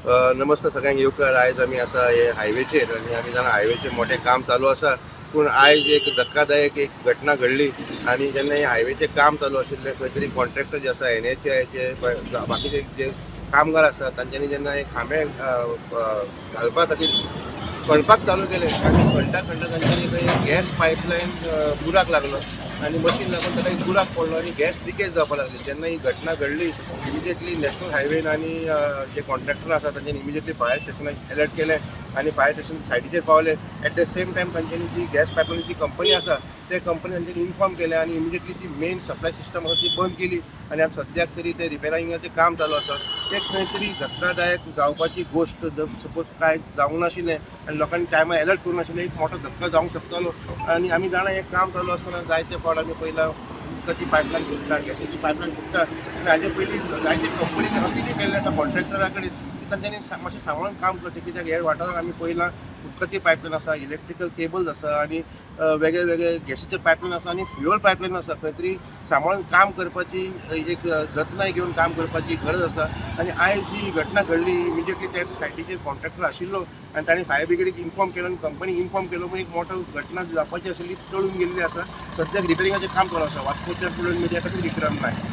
नमस्कार सगळ्यांक येवकार. आयज आमी आसा हे हायवेचेर आनी आमी जाणा हायवेचेर मोठें काम चालू आसा, पूण आयज एक धक्कादायक एक घटना घडली. आनी जेन्ना हे हायवेचें काम चालू आशिल्लें, खंय तरी कॉन्ट्रॅक्टर जे आसा, एनएचएआयचे, बाकीचे जे कामगार आसा, तांच्यांनी जेन्ना हे खांबे घालपा खातीर खणपाक चालू केलें आनी खणटा खणटा तांच्यांनी खंय गॅस पायपलायन बुराक लागलो आनी मशीन लागून ताका एक बुराक पडलो आनी गॅस लिकेज जावपाक लागली. जेन्ना ही घटना घडली, इमिजिएटली नॅशनल हायवेन आनी जे कॉन्ट्रॅक्टर आसा तांच्यांनी इमिजिएटली फायर स्टेशनाक अलर्ट केलें आनी फायर स्टेशन सायटीचेर पावले. एट the same time तांच्यांनी जी गॅस पायपलायन जी कंपनी आसा, ते कंपनी तांच्यांनी इन्फॉर्म केलें आनी इमिजिएटली ती मेन सप्लाय सिस्टम आसा ती बंद केली आनी आतां सद्याक तरी ते रिपेरिंगाचें काम चालू आसा. ते खंय तरी धक्कादायक जावपाची गोश्ट, जर सपोज कांय जावंक नाशिल्लें आनी लोकांनी टायमार अलर्ट करूंक नाशिल्लें, एक मोठो धक्को जावंक शकतालो. आनी आमी जाणा, हें काम चालू आसतना जायते फावट आमी पयला उदकाची पायपलायन फुट्टा, गॅसीची पायपलायन फुट्टा. आनी हाजे पयलीं जायते कंपनीनी अपीलय केल्लें आसा कॉन्ट्रॅक्टरा कडेन की तांच्यांनी मातशें सांबाळून काम करचें, कित्याक हे वाठारांत आमी पळयलां, उदकाची पायपलायन आसा, इलेक्ट्रिकल केबल्स आसा आनी वेगळे वेगळे गॅसीचे पायपलायन आसा आनी फ्युअल पायपलायन आसा. खंय तरी सांबाळून काम करपाची, एक जतनाय घेवन काम करपाची गरज आसा. आनी आयज ही घटना घडली, इमिजिएटली त्या सायटीचेर कॉन्ट्रॅक्टर आशिल्लो आनी ताणें फायर ब्रिगेडीक इन्फॉर्म केलो आनी कंपनीक इन्फॉर्म केलो, पूण एक मोठो घटना जावपाची आशिल्ली टळून गेल्ली आसा. सद्याक रिपेरिंगाचें काम चालू आसा. वास्कोच्या प्रुडंट मिडिया खातीर विक्रम नायक.